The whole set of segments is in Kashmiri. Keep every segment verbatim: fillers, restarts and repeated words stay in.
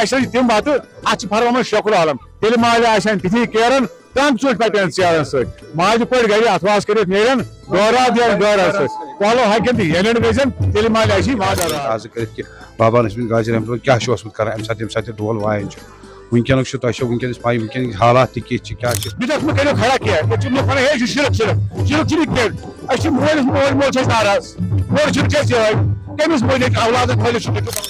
اَسہِ چھِ تِم وَتہٕ، اَتھ چھِ فرماوان شیخ العالم۔ تیٚلہِ مالہِ آسہِ ہن تِتھی کیرن، تنگ ژوٗنٛٹھۍ پَپٮ۪ن ژیرن سۭتۍ۔ مالہِ پٲٹھۍ گرِ اَتھواس کٔرِتھ نیرن، دورا دِیَن گٲرَن سۭتۍ۔ کۄلو ہَگٮ۪ن تہٕ ییٚلٮ۪ن ویزٮ۪ن، تیٚلہِ مالہِ آسہِ وادہ راز۔ عرض کٔرِتھ کہِ بابا نصیب الدین غازی رحمتہ اللہ کیٛاہ چھُ اوسمُت کران اَمہِ ساتہٕ، ییٚمہِ ساتہٕ یہِ ڈول وایان چھُ۔ وٕنکیٚنُک چھُ، تۄہہِ چھو وٕنکیٚنَس پَے، وٕنکیٚنٕکۍ حالات تہِ کِتھ چھِ، کیٛاہ چھِ۔ مےٚ دوٚپ، مےٚ کٔرِو کھڑا کینٛہہ، تُہۍ چھِو مےٚ وَنان، ہے، یہِ چھُ شِرک، شِرک۔ شِرک چھُنہٕ یہِ کینٛہہ۔ أسۍ چھِ مٲلِس، مٲلۍ مول چھِ اَسہِ ناراض۔ مٲلۍ چھِنہٕ چھِ اَسہِ یِہوٚے۔ کٔمِس مٲلۍ ہیٚکہِ اولادَس مٲلِس چھُنہٕ ہیٚکہِ۔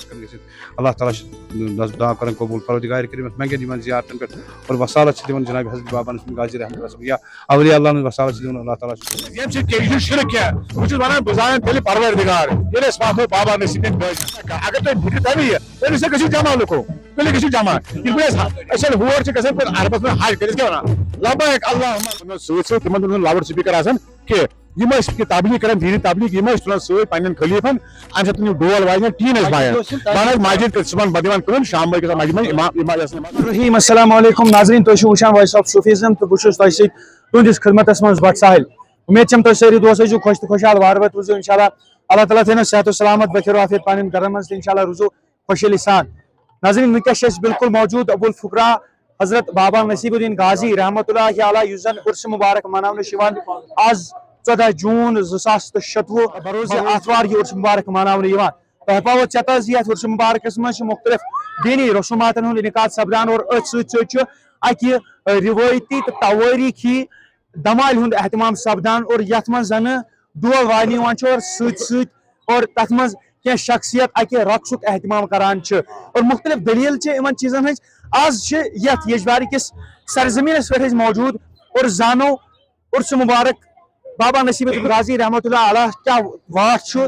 اللہ تعالیٰ چھِ دعا کران قبول، پروردگار کریمس منگن یِمن زیارتن پٮ۪ٹھ اور وسالت چھِ دِوان جناب حضرت بابا نصیب غازی رحمتہ اللہ یا اولیاء اللہ ہُنٛد وسالت چھِ دِوان اللہ تعالیٰ چھِ۔ ییٚمہِ سۭتۍ کیٛاہ یہِ چھُ شرک کیٛاہ؟ بہٕ چھُس وَنان، بہٕ زانَن تیٚلہِ پروردگار، ییٚلہِ أسۍ واتو بابا نصیب الدین غازی۔ اگر تۄہہِ فِکرِ تَمہِ یہِ، تیٚلہِ ہسا گٔژھِو جمع لُکو، تیٚلہِ گٔژھِو جمع۔ یِتھ پٲٹھۍ أسۍ، أسۍ ییٚلہِ ہور چھِ گژھان، پَتہٕ عربَس منٛز حج کٔرِتھ کیٛاہ وَنان؟ لبیک اللہم۔ سۭتۍ سۭتۍ تِمن دۄہن لاوُڈ سپیکر آسان کینٛہہ۔ یِم ٲسۍ یہِ تبلیغ کران، دینی تبلیغ، یِم ٲسۍ تُلان سۭتۍ پننٮ۪ن خلیفن، اَمہِ ساتہٕ تِم ڈول واجنہِ ٹیٖن ٲسۍ بایان۔ بنٲوِتھ مسجد تہٕ صُبحن پتہٕ دِوان کٲم، شام بٲگۍ گژھان مسجد منٛز امام، امام یَس نماز۔ الرحیم، السلام علیکم ناظرین، تُہۍ چھِو وٕچھان Voice of Sufism تہٕ بہٕ چھُس تۄہہِ سۭتۍ تُہٕنٛدِس خدمتس منٛز بٹ ساحل۔ اُمید چھم تُہۍ سٲری دوس ٲسِو خۄش تہٕ خۄشحال، وارٕ وارٕ روٗزِو انشاءاللہ۔ اللہ تعالیٰ تھٲینو صحت و سلامت بخیر و عافیت پنٕنٮ۪ن گرن منٛز تہٕ انشاءاللہ روٗزِو خوشحٲلی سان۔ ناظرین، وٕنکیٚس چھِ أسۍ بالکل موجود ابو الفقراء حضرت بابا نصیب الدین غازی رحمۃ اللہ علیہ، یُس زن عرس مبارک مناونہٕ چھُ یِوان آز ژۄدہ جوٗن زٕ ساس تہٕ شَتوُہ، بروز آتھوار یہِ عرس مبارک مناونہٕ یِوان۔ تۄہہِ پاوو ژےٚ تہٕ حظ یتھ عرس مبارکس منٛز چھِ مختلف دینی رسوماتن ہُنٛد انعقاد سپدان اور أتھۍ سۭتۍ سۭتۍ چھُ اکہِ روٲیتی تہٕ توٲریٖخی دمالہِ ہُنٛد اہتمام سپدان اور یتھ منٛز زنہٕ ڈول والنہٕ یِوان چھُ اور سۭتۍ سۭتۍ اور تتھ منٛز کینٛہہ شخصیت اکہِ رقصُک اہتمام کران چھِ اور مختلف دٔلیٖل چھِ یِمن چیٖزن ہٕنٛز۔ آز چھِ یتھ یجبارِ کِس سرزمینس پٮ۪ٹھ أسۍ موجود اور زانو عرس مبارک بابا نصیب الدین غازی رحمۃ اللہ علیہ کیٛاہ واٹھ چھُ،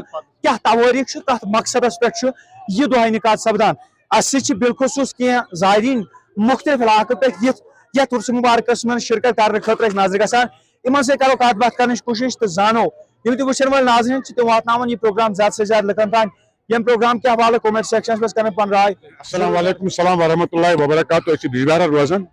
کیٛاہ توٲریٖخ چھُ، کتھ مقصدس پٮ۪ٹھ چھُ یہِ دۄہ انعقاد سپدان۔ اسہِ سۭتۍ چھِ بالخصوٗص کینٛہہ زائرین مختلف علاقہٕ پٮ۪ٹھ یِتھ یتھ عرس مبارکس منٛز شرکت کرنہٕ خٲطرٕ اسہِ نظرِ گژھان۔ یِمن سۭتۍ کرو کتھ باتھ کرنٕچ کوٗشش تہٕ زانو، یِم تہِ وٕچھن وٲلۍ ناظرین چھِ، تِم واتناون یہِ پروگرام زیادٕ سے زیادٕ لُکن تام۔ ییٚمہِ پروگرام کہِ حوالہٕ comment sectionس منٛز کرن پنٕنۍ راے۔ السلام علیکم، السلام ورحمۃ اللہ وبرکاتہ۔ أسۍ چھِ بجبہارا روزان،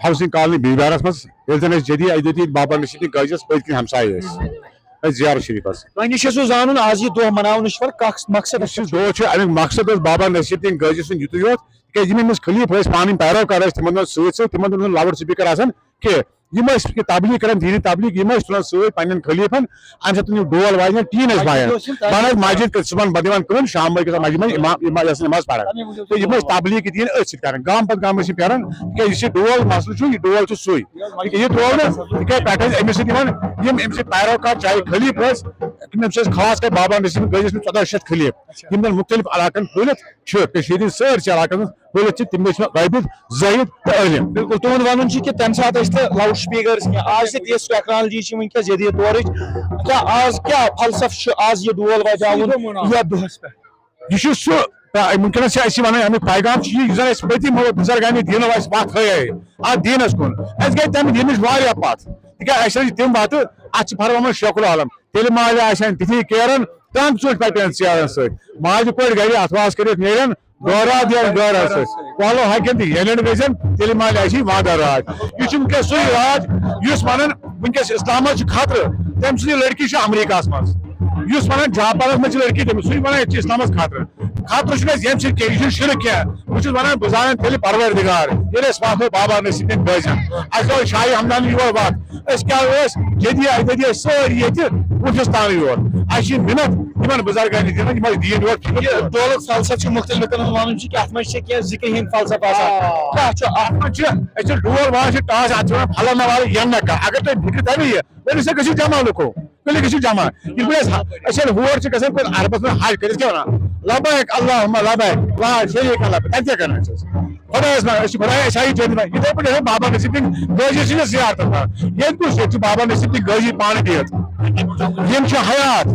ہاوسنگ کالنی بجبہارس منٛز۔ ییٚلہِ زن أسۍ جدی اجدادی بابا نصیر الدین غازیس پٔتۍ کِنۍ ہمسایہِ ٲسۍ، أسۍ زیارت شریفس۔ تۄہہِ نِش چھُ سُہ زانُن، آز یہِ دۄہ مناونٕچ فرق کتھ مقصدس یُس یہِ دۄہ چھُ، امیُک مقصد اوس بابا نصیر الدین غازی سُنٛد یُتُے یوت، تِکیازِ یِم أمِس خلیٖفہٕ ٲسۍ، پانہٕ یِم پیروکار ٲسۍ، تِمن دۄہن سۭتۍ سۭتۍ، تِمن دۄہن اوس نہٕ لاوُڈ سپیکر آسان کینٛہہ۔ یِم ٲسۍ یہِ تبلیغ کران، دینی تبلیغ، یِم ٲسۍ تُلان سۭتۍ پننٮ۪ن خلیٖفن، اَمہِ ساتہٕ تِم یِم ڈول واجنہِ ٹیٖن ٲسۍ بایان۔ بنٲوِتھ مسجد کٔرِتھ صُبحن پتہٕ دِوان کٲم، شام بٲگۍ گژھان مسجد منٛز امام، امام یَس نماز پران۔ تہٕ یِم ٲسۍ تبلیغ تہِ دِوان أتھۍ سۭتۍ کران، گامہٕ پتہٕ گامہٕ ٲسۍ یِم پھیران، تِکیٛازِ یُس یہِ ڈول مسلہٕ چھُ، یہِ ڈول چھُ سُے۔ یہِ ڈول نہٕ، تِکیٛازِ پٮ۪ٹھٕ ٲسۍ أمِس سۭتۍ یِوان، یِم أمۍ سٕنٛدۍ پیروکار، چاہے خلیٖفہٕ ٲسۍ، یِم أمۍ سٕنٛدۍ خاص کر بابا نصیب غازی ٲسۍ ژۄداہ شیٚتھ خلیٖفہٕ، یِم زن مُختٔلِف علاقن پھٔہلِتھ چھِ، کٔشیٖرِ ہٕنٛدۍ سٲرسٕے علاقن منٛز پھٔہلِتھ چھِ، تِم ٲسۍ وۄنۍ عٲبِد، زٲہِد تہٕ عٲلِم۔ بِلکُل، تُہُنٛد وَنُن چھُ کہِ تَمہِ ساتہٕ ٲسۍ نہٕ لاوُڈ سپیکرز کینٛہہ، آز چھِ تِژھ ٹیکنالوجی چھِ وٕنکیٚس جدید دورٕچ۔ کیٛاہ آز کیٛاہ فلسفہٕ چھُ آز یہِ ڈول بجاوُن یَتھ دۄہَس پٮ۪ٹھ؟ یہِ چھُ سُہ، آ، وٕنکیٚنَس چھِ اَسہِ وَنان، اَمیُک پیغام چھُ یہِ، یُس زَن اَسہِ پٔتِم بُزرگانِ دیٖنو اَسہِ وَتھ ہٲیے اَتھ دیٖنَس کُن۔ اَسہِ گٔے تَمہِ دیٖنٕچ واریاہ پَتھ، تِکیٛازِ اَسہِ ٲسۍ تِم وَتہٕ، اَتھ چھِ فرماوان شیخ العالم، تیٚلہِ مالہِ آسہِ ہن تِتھی کیرن، تنگ ژوٗنٛٹھۍ پَپٮ۪ن ژیرن سۭتۍ۔ ماجہِ پٲٹھۍ گرِ اَتھواس کٔرِتھ نیرن، دورہ دِیَن گٲرَس سۭتۍ۔ کۄلہٕ ہۄکھن تہٕ ییٚلٮ۪ن ویزٮ۪ن، تیٚلہِ مالہِ اَسہِ وادہ راج۔ یہِ چھُ وٕنکیٚس سُے راج، یُس وَنان وٕنکیٚس اِسلامَس چھُ خطرٕ۔ تٔمۍ سٕنٛدِ لٔڑکی چھِ امریکہَس منٛز۔ یُس وَنان جاپانَس منٛز چھِ لٔڑکی، تٔمِس سُے وَنان ییٚتہِ چھِ اِسلامَس خطرٕ۔ خطرٕ چھُنہٕ اَسہِ ییٚمہِ سۭتۍ کینٛہہ، یہِ چھُنہٕ شرک کینٛہہ۔ بہٕ چھُس وَنان، بہٕ زانَن تیٚلہِ پروردگار، ییٚلہِ أسۍ واتو بابا نصیب الدین غازیَن۔ اَسہِ آو شاہی ہمدان یور وَتھ۔ أسۍ کیٛاہ ٲسۍ؟ جدی اجدادی ٲسۍ سٲری ییٚتہِ وُچھس تانٕے یوت۔ اَسہِ چھِ مِنت یِمن بُزرگن نِش دِوان، یِم ٲسۍ دیٖن یور فِکر۔ یہِ ڈولُک فلسفہٕ چھُ مُختٔلِف لُکن ہُنٛد وَنُن چھُ کہِ اَتھ منٛز چھِ کینٛہہ ذِکرِ ہِنٛدۍ فلسفہٕ آسان۔ آ۔ کیٛاہ چھُ اَتھ؟ اَتھ منٛز چھِ، أسۍ چھِ ڈول وَنان چھِ ٹاس، اَتھ چھِ وَنان فلٲنہ والہٕ یَنہٕ نہ کانٛہہ۔ اگر تۄہہِ فِکرِ تَمے یہِ، ؤلِو سا گٔژھِو جمع لُکو، ؤلِو گٔژھِو جمع۔ یِتھ پٲٹھۍ أسۍ، أسۍ ییٚلہِ ہور چھِ گژھان کُنہِ عربس منٛز حج کٔرِتھ کیٛاہ وَنان؟ لبیک اللہم لبیک، لا شریک لک، تَتہِ کیٛاہ کران چھِ أسۍ؟ خۄدایَس ناوٕ، أسۍ چھِ خۄداے، أسۍ آیہِ چٲنۍ ناوٕ۔ یِتھَے پٲٹھۍ ہسا بابا نصیب الدین غازی سٕنٛدِس زیارتَس منٛز۔ ییٚتہِ کُس، ییٚتہِ چھُ بابا نصیب الدین غازی پانہٕ بِہِتھ۔ یِم چھِ حیات۔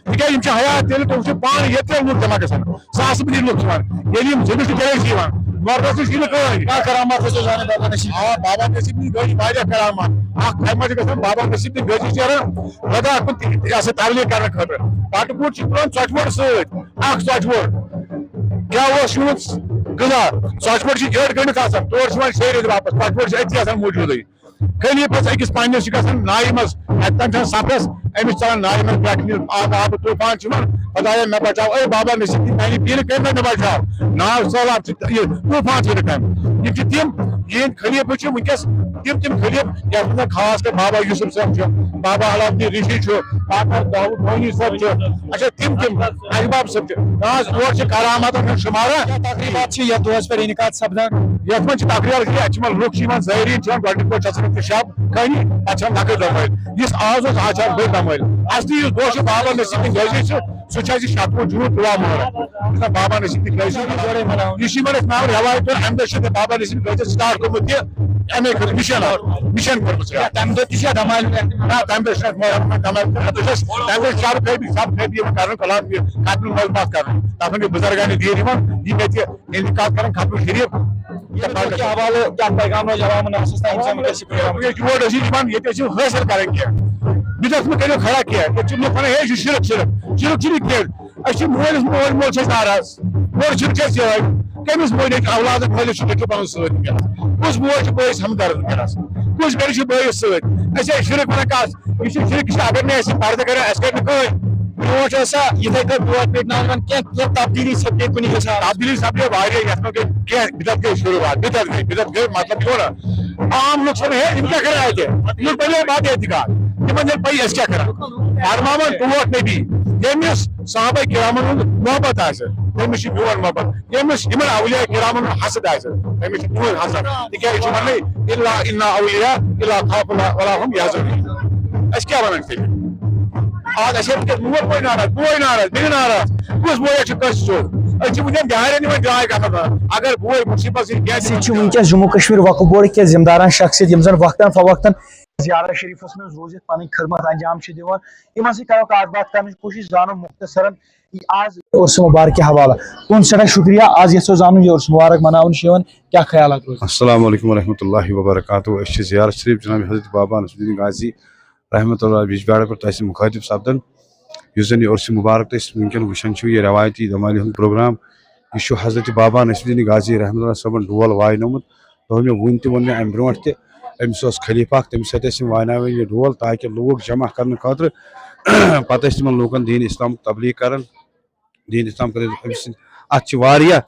تِکیٛازِ یِم چھِ حیات، تیٚلہِ تِم چھِ پانہٕ ییٚتہِ لُکھ جمع گژھان۔ ساسہٕ بٔدی لُکھ چھِ یِوان۔ ییٚلہِ یِم زِندٕ چھِ، تیٚلے چھِ یِوان۔ مردَس نِش چھِنہٕ کٕہٕنۍ۔ کیٛاہ کرامات ٲسۍ زانان بابا نصیب؟ آ، بابا نصیب الدین غازی واریاہ کرامات۔ اَکھ اَمہِ منٛز چھِ گژھان بابا نصیب الدین غازی چھِ نیران لداخ کُن تہِ، یہِ ہسا تبلیغ کرنہٕ خٲطرٕ۔ پَٹہٕ پوٗر چھِ تُلان ژۄچہِ ووٚڑ سۭتۍ۔ اکھ ژۄچہِ ووٚڑ۔ کیٛاہ اوس یِہُنٛد غذا؟ ژۄچہِ ووٚڑ چھِ یٔڑ گٔنڈِتھ آسان، تورٕ چھِ یِوان شیٚیہِ ریٚتۍ واپس، ژۄچہِ ووٚڑ چھِ أتی آسان موٗجوٗدٕے۔ خلیفس أکِس پننِس چھِ گژھان نایہِ منٛز، اَتہِ تام چھِ آسان سفرس، أمِس چھِ ژلان نایہِ منٛز پٮ۪ٹھ نیٖل آب، آب طوفان چھُ یِوان، خدایا مےٚ بچاو، اے بابا نصیب، میانہِ پیٖرِ کٔرۍ مےٚ، مےٚ بچاو، ناو سہلاب چھِ، یہِ طوفان چھِ رُکان۔ یِم چھِ تِم، یِہِنٛدۍ خلیفہٕ چھِ وٕنکیٚس تِم، تِم خلیفہٕ، یَتھ منٛز خاص کر بابا یوسف صٲب چھُ، بابا علاؤالدین رشی چھُ، بابا داؤد بھونی صٲب چھُ، اچھا تِم تِم احباب صٲب چھِ، نہ حظ، اور چھِ کراماتن ہُنٛد شمارہ۔ کیٛاہ تقریٖبات چھِ یَتھ دۄہس پٮ۪ٹھ انعقاد سپدان؟ یَتھ منٛز چھِ تقریٖبات چھِ، اَتہِ چھِ یِوان لُکھ چھِ یِوان زٲیرین چھِ یِوان، گۄڈٕنیُک دۄہ چھِ آسان تہِ شب کھنہِ، پتہٕ چھِ یِوان لۄکٕٹۍ دۄہ مٲلۍ۔ یُس آز اوس، آز چھِ یِوان بٔڑۍ دۄہ مٲلۍ۔ اصلی یُس دۄہ چھُ بابا نصیب الدین گٲزی چھُ، سُہ چھُ اَسہِ شَتوُہ جوٗن تُرٛواہ محرم۔ یُس زَن بابا نصیب الدین گٲزی چھُ، یہِ چھُ یِمن اَسہِ ناو رٮ۪وایت، اَمہِ دۄہ چھُ بابا نصیب الدین گٲزی start کوٚرمُت یہِ اَمے خٲطرٕ مِشن، مِشن کوٚرمُت چھُ۔ تَمہِ دۄہ تہِ چھا دمال؟ نہ، تَمہِ دۄہ چھُنہٕ اَسہِ محرم، دمال، تَمہِ دۄہ چھُ، تَمہِ دۄہ چھُ شب خٲبی، شب خٲبی یِوان کرنہٕ، کلام یہِ ختمہِ منٛز پتھ کرنہٕ۔ تَتھ منٛز چھِ بُزرگان دیٖن یِوان، یِم ییٚتہِ انعقاد کران ختم شریف۔ ییٚمہِ دۄہ کہِ حوالہٕ کیٛاہ پیغام روزِ عوامن آسس تام، یِم زن وٕنکیٚس یہِ پروگرام وٕچھان۔ یور ٲسۍ یِوان، ییٚتہِ ٲسۍ یِم حٲصِل کران کینٛہہ۔ بدعت مہٕ کٔرِو کھڑا کینٛہہ۔ ییٚتہِ چھِ لُکھ ونان، ہے، یہِ چھُ شرک، شرک۔ شرک چھُنہٕ کینٛہہ۔ أسۍ چھِ مٲلِس، مول، مول چھِ أسۍ ناراض۔ مول چھُنہٕ چھِ أسۍ یِہوٚے۔ کٔمِس مٲلِس چھُ اولادس مٲلِس چھُ نیٚچوٗ پنُن سۭتۍ وٕنکیٚنس؟ کُس بوے چھُ بٲیِس ہمدرد وٕنکیٚنس؟ کُس گرِ چھُ بٲیِس سۭتۍ؟ أسۍ ہے شرک ونان کتھ؟ یہِ چھُ شرک، یہِ چھُ اگر نہٕ اَسہِ پردٕ کرو، اَسہِ کرِ نہٕ کٕہٕنۍ۔ برونٛٹھ ٲسا یِتھے کٔنۍ برونٛٹھ پیٚٹھۍ نوجوان کینٛہہ، کینٛہہ تبدیٖلی سپدے کُنہِ حساب؟ تبدیٖلی سپدے واریاہ، یتھ منٛز گٔے کینٛہہ بدعت گٔے شروٗعات، بدعت گٔے، بدعت گٔے، مطلب یہِ گوٚو نا؟ عام لُکھ چھِ ونان، ہے، یِم کیٛاہ کران اتہِ؟ یِم بنے باتھ اعتقاد، یِمن چھَنہٕ پَیی أسۍ کیٛاہ کران۔ فرماوان ٹوٹھ نبی، ییٚمِس صحابہ کرامن ہُنٛد محبت آسہِ، تٔمِس چھُ میون محبت۔ ییٚمِس یِمن اولیاء کرامن ہُنٛد حسد آسہِ، تٔمِس چھُ تُہُنٛد حسد۔ تِکیٛازِ یہِ چھُ وَننٕے، الا ان اولیاء اللہ خوف ولا هم يحزنون۔ أسۍ کیٛاہ وَنان تیٚلہِ؟ آز اَسہِ ہے وٕنکیٚس مول بوے ناراض، بوے ناراض، بیٚنہِ ناراض، کُس بوے چھُ کٲنٛسہِ سیوٚد؟ أسۍ چھِ وٕنکیٚس بِہارٮ۪ن یِوان جاے گژھان۔ اگر بوے مُصیبت سۭتۍ کینٛہہ سۭتۍ چھِ وٕنکیٚس جموں کشمیر وقف بورڈ کہِ ذمہٕ داران شخصیت، یِم زن وقتاً فوقتاً زیارت شریفس منٛز روٗزِتھ پنٕنۍ خدمت انجام چھِ دِوان، یِمن سۭتۍ کرو کتھ باتھ کرنٕچ کوٗشش، زانو مختصرن آز عرس مبارک کہِ حوالہٕ۔ تُہُنٛد سٮ۪ٹھاہ شُکریہ۔ آز یژھو زانُن، یہِ عرس مبارک مناونہٕ چھُ یِوان، کیٛاہ خیالات روزِ؟ السلام علیکم ورحمۃ اللہ وبرکاتہ۔ أسۍ چھِ زیارت شریف جناب حضرت بابا نصر الدین غازی رحمۃ اللہ بجبیارہ پٮ۪ٹھ تۄہہِ سۭتۍ مخٲطب سپدان۔ یُس زن یہِ عرس مبارک تُہۍ وٕنکیٚن وٕچھان چھِو، یہِ رٮ۪وایتی دمالہِ ہُنٛد پروگرام، یہِ چھُ حضرت بابا نصر الدین غازی رحمۃ اللہ صٲبن ڈول واینومُت۔ تۄہہِ مےٚ وُنۍ تہِ ووٚن مےٚ امہِ برونٛٹھ تہِ، أمِس اوس خلیفہ اکھ، تٔمِس سۭتۍ ٲسۍ یِم وایناوان یہِ ڈول، تاکہِ لوٗکھ جمع کرنہٕ خٲطرٕ پتہٕ ٲسۍ تِمن لوٗکن دیٖن اسلامُک تبلیغ کران۔ دیٖن اسلام کٔرِتھ أمۍ سٕنٛدۍ، اَتھ چھِ واریاہ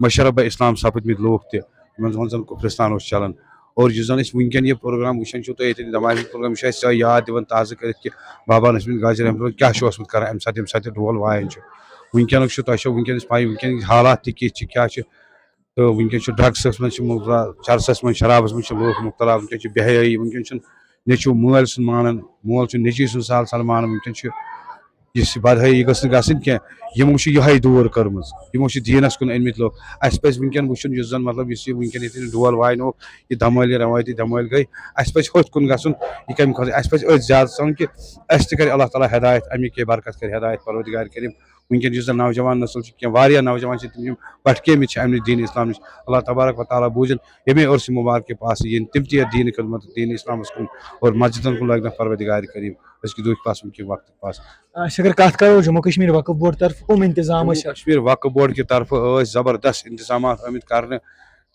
مشربہ اسلام سپٕدمٕتۍ لوٗکھ تہِ، یِمن زَن زَن کُفرستان اوس چلان۔ اور یُس زَن أسۍ وٕنکیٚن یہِ پروگرام وٕچھان چھِو تُہۍ ییٚتٮ۪ن دماغ پروگرام، یہِ چھُ اَسہِ یاد دِوان تازٕ کٔرِتھ کہِ بابا نصیر الدین غازی رحمۃ اللہ کیٛاہ چھُ اوسمُت کران اَمہِ ساتہٕ، ییٚمہِ ساتہٕ یہِ ڈول وایان چھُ۔ وٕنکیٚنُک چھُ، تۄہہِ چھو وٕنکیٚنَس پَے وٕنکیٚنٕکۍ حالات تہِ کِتھ چھِ، کیٛاہ چھِ۔ تہٕ وٕنکیٚس چھُ ڈرگسَس منٛز چھِ مُبتلا، چرسَس منٛز، شرابَس منٛز چھِ لوٗکھ مُبتلا، وٕنکیٚس چھِ بے حیٲیی، وٕنکیٚس چھُنہٕ نیٚچوٗ مٲلۍ سُنٛد مانان، مول چھُ نیٚچوٗ سُنٛد سہل سہل مانان، وٕنکیٚس چھُ یُس یہِ بدحٲیی گٔژھ نہٕ گژھٕنۍ کینٛہہ۔ یِمو چھِ یِہوٚے دوٗر کٔرمٕژ، یِمو چھِ دیٖنَس کُن أنۍ مٕتۍ لوٗکھ۔ اَسہِ پَزِ وٕنکیٚن وٕچھُن، یُس زَن مطلب یُس یہِ وٕنکیٚن ییٚتہِ یہِ ڈول واینووُکھ، یہِ دمٲلۍ، یہِ رٮ۪وٲیتی دمٲلۍ گٔے، اَسہِ پَزِ ہوٚتھ کُن گژھُن۔ یہِ کَمہِ خٲطرٕ؟ اَسہِ پَزِ أتھۍ زیادٕ ژَلُن کہِ اَسہِ تہِ کَرِ اللہ تعالیٰ ہدایت، اَمی کے برکت کَرِ ہدایت پروردگار کریم۔ وٕنکیٚن یُس زَن نوجوان نسل چھُ، کینٛہہ واریاہ نوجوان چھِ تِم، یِم بھٹکے مٕتۍ چھِ اَمہِ نِش، دیٖن اسلام نِش۔ اللہ تبارک و تعالیٰ بوٗزِن ییٚمے عرسہِ مبارکہِ پاسہٕ یِن تِم تہِ یَتھ دیٖنہِ خدمت، دیٖنہِ اسلامس کُن اور مسجدن کُن لٲگۍ نَکھ پروردگار کریم أزکہِ دُہٕکۍ پاسہٕ، وٕنکہِ وقتٕکۍ پاسہٕ۔ آ، أسۍ اگر کتھ کرو جموں کشمیر وقف بورڈ طرفہٕ کٕم انتظام جموں ٲسۍ؟ کشمیر وقف بورڈ کہِ طرفہٕ ٲسۍ زبردست انتظامات آمٕتۍ کرنہٕ۔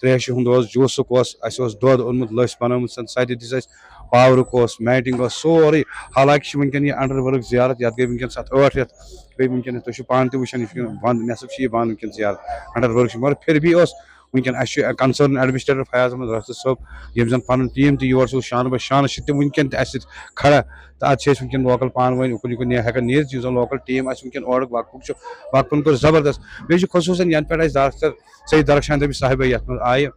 تریشہِ ہُنٛد اوس، جوٗسُک اوس، اَسہِ اوس دۄد اوٚنمُت، لٔسۍ بنٲومٕژ، سَتہِ دِژ اَسہِ، پاورُک اوس، میٹنگ اوس، سورُے۔ حالانکہِ چھِ وٕنکیٚن یہِ انڈر ؤرٕک زیارت، یَتھ گٔے وٕنکیٚن ستھ ٲٹھ رٮ۪تھ۔ گٔے وٕنکیٚن، تُہۍ چھِو پانہٕ تہِ وٕچھان، یہِ چھُ وٕنکیٚن بنٛد، نٮ۪صٕف چھِ یہِ بنٛد وٕنکیٚن زیارت، انڈر ؤرٕک چھِ۔ مگر پھر بھی اوس وٕنکیٚن اَسہِ چھُ کنسٲرن ایڈمنسٹریٹر فیاض احمد رٲتھٕر صٲب، ییٚمۍ زَن پَنُن ٹیٖم تہِ یور سوٗز، شانہٕ بہ شانہٕ چھِ تِم وٕنکیٚن تہِ اَسہِ سۭتۍ کھڑا۔ تہٕ اَتھ چھِ أسۍ وٕنکیٚن لوکل پانہٕ ؤنۍ اُکُن یُکُن یا ہٮ۪کان نیٖرِتھ، یُس زَن لوکل ٹیٖم آسہِ وٕنکیٚن اورُک وقفُک چھُ، وقفَن کوٚر زبردست۔ بیٚیہِ چھُ خصوٗصن یَنہٕ پٮ۪ٹھ اَسہِ ڈاکٹر سید درخشان ربی صاحبہ یَتھ منٛز آیہِ،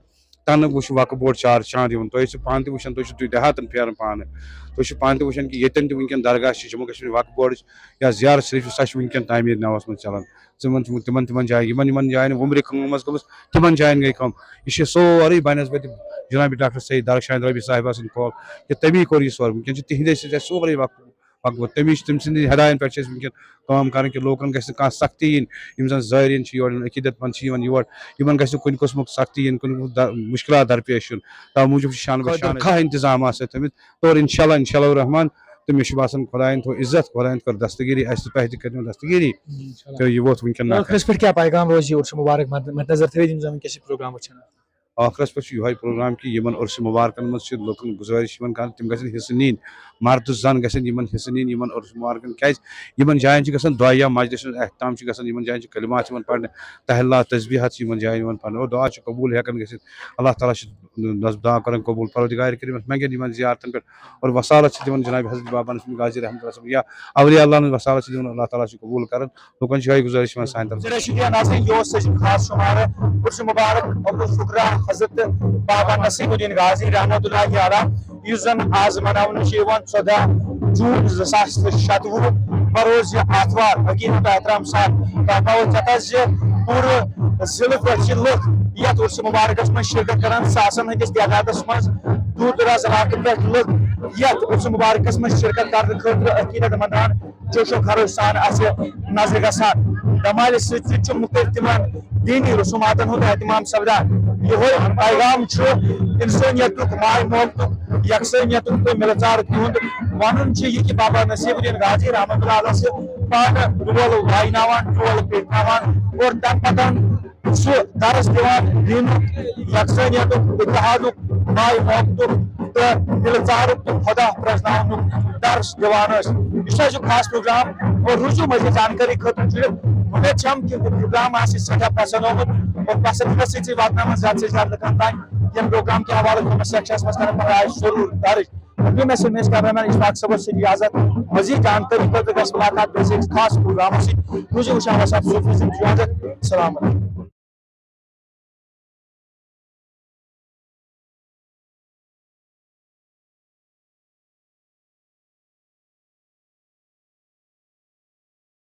تَنہٕ وٕچھ وقف بورڈ چار چاند یِوان۔ تُہۍ ٲسِو پانہٕ تہِ وٕچھان، تُہۍ چھِو، تُہۍ دیہاتَن پھیران پانہٕ، تُہۍ چھِو پانہٕ تہِ وٕچھان کہِ ییٚتٮ۪ن تہِ وٕنکیٚن درگاہ چھِ جموں کشمیر وقف بورڈٕچ یا زیارت شریف چھِ، سۄ چھِ وٕنکیٚن تعمیٖر نوَس منٛز چلان۔ تِمن، تِمن، تِمن جاین، یِمن، یِمن جاین وُمرِ کٲم ٲس گٔمٕژ، تِمن جاین گٔے کٲم۔ یہِ چھِ سورُے بنسبت جناب ڈاکٹر سید درخشان ربی صاحبہ سٕنٛدِ کھول، کہِ تٔمی کوٚر یہِ سورُے۔ وٕنکیٚن چھِ تِہنٛدے سۭتۍ اَسہِ سورُے وقت، وقت۔ تٔمی چھِ، تٔمۍ سٕنٛدِ ہدایَن پٮ۪ٹھ چھِ أسۍ وٕنکیٚن کٲم کران کہِ لوٗکن گژھِ نہٕ کانٛہہ سختی یِنۍ۔ یِم زن زٲیرین چھِ یور یِوان، عقیٖدت مند چھِ یِوان یور، یِمن گژھِ نہٕ کُنہِ قٕسمُک سختی یِنۍ، کُنہِ قٕسمُک در-، مُشکلات درپیش یُن۔ تَوٕ موٗجوٗب چھِ شانہٕ بہ قٲدِر شانہٕ کانٛہہ انتظام آسہِ تھٲومٕتۍ۔ اور انشاءاللہ، انشاءاللہ الرحمن، تہٕ مےٚ چھُ باسان خۄدایَن تھوٚو عزت، خۄدایَن کٔر دستگیٖری، اَسہِ تہٕ تۄہہِ تہِ کٔرِو دستگیٖری۔ انشاءاللہ۔ تہٕ یہِ ووت وٕنکیٚن ناکارٕ۔ ٲخرس پٮ۪ٹھ کیٛاہ پیغام روزِ یہِ عرس مبارک مد-، مدنظر تھٲوِتھ، یِم زَن وٕنکیٚس یہِ پروگرام وٕچھان آسَن؟ ٲخرس پٮ۪ٹھ چھُ یِہوے پروگرام کہِ یِمن عرس مبارکن منٛز چھِ لُکن گُزٲرِش یِوان کرنہٕ، تِم گژھن حصہٕ نِنۍ، مرد زن گژھن یِمن حصہٕ نِنۍ یِمن عرس مبارکن۔ کیازِ یِمن جاین چھِ گژھان دۄہ یا مجلس ہُنٛد اہتمام چھُ گژھان، یِمن جاین چھِ کلمات یِوان پرنہٕ، تحلات تسبیحات چھِ یِمن جاین یِوان پرنہٕ اور دعا چھِ قبول ہٮ۪کان گٔژھِتھ۔ اللہ تعالیٰ چھِ نصب دعا کران قبول، پروردگار کریم منگن یِمن زیارتن پٮ۪ٹھ اور وصالت چھِ دِوان جناب حضرت بابا نصیر غازی رحمۃ اللہ صٲب یا اولیاء اللہ ہُنٛد وصالت چھِ دِوان، اللہ تعالیٰ چھِ قبول کران۔ لوٗکن چھِ یِہوٚے گُزٲرِش یِوان سانہِ طرفہٕ۔ سٮ۪ٹھاہ شُکریہ ناظریٖن، یہِ اوس سجن خاص شمارٕ عرس مبارک عبدالشکرا حضرت بابا نصیب الدین غازی رحمۃ اللہ علیہ، یُس زن آز مناونہٕ چھُ یِوان ژۄدہ جوٗن زٕ ساس تہٕ شَتوُہ، بروز یہِ آتھوار عقیدت و احترام سان۔ تۄہہِ پاوو ژےٚ تس زِ پوٗرٕ ضلعہٕ پٮ۪ٹھ چھِ لُکھ یتھ عرس مبارکس منٛز شرکت کران، ساسن ہٕنٛدِس تعدادس منٛز دوٗر دراز علاقن پٮ۪ٹھ لُکھ یتھ عرس مبارکس منٛز شرکت کرنہٕ خٲطرٕ عقیدت مندان جوش و خروش سان اسہِ نظرِ گژھان۔ دمالہِ سۭتۍ سۭتۍ چھُ مُختٔلِف تِمن دینی رسوماتن ہُنٛد اہتمام سپدان۔ یِہوٚے پیغام چھُ انسٲنیتُک، ماے محبتُک، یکسٲنیتُک تہٕ مِلژارُک۔ تِہُنٛد ونُن چھُ یہِ کہِ بابا نصیب الدین غازی رحمۃ اللہ علیہ چھِ پانہٕ ڈول وایناوان، ڈول پیٹناوان اور تمہِ پتہٕ سُہ درس دِوان دینُک، یکسٲنیتُک، اتحادُک، ماے محبتُک تہٕ مِلژارُک تہٕ خدا پرزناونُک درس دِوان ٲسۍ۔ یہِ چھُ اَسہِ خاص پروگرام اور روٗزِو مزید زانکٲری خٲطرٕ جُڑِتھ۔ اُمید چھم کہِ یہِ پروگرام آسہِ سٮ۪ٹھاہ پسند آمُت اور پسندیدہ سۭتۍ سۭتۍ واتناوان زیادٕ سے زیادٕ لُکن تام۔ ییٚمہِ پروگرام کہِ حوالہٕ comments sectionس منٛز کرن پنٕنۍ راے ضروٗر درٕج۔ بیٚیہِ مےٚ سۭتۍ میٲنِس cameraman اشفاق صٲبس سۭتۍ اجازت۔ مزید جانکٲری خٲطرٕ گژھِ مُلاقات بیٚیہِ أکِس خاص پروگرامس سۭتۍ۔ روٗزِو وٕچھان وسان صوفی زندگی اجازت۔ السلام علیکم۔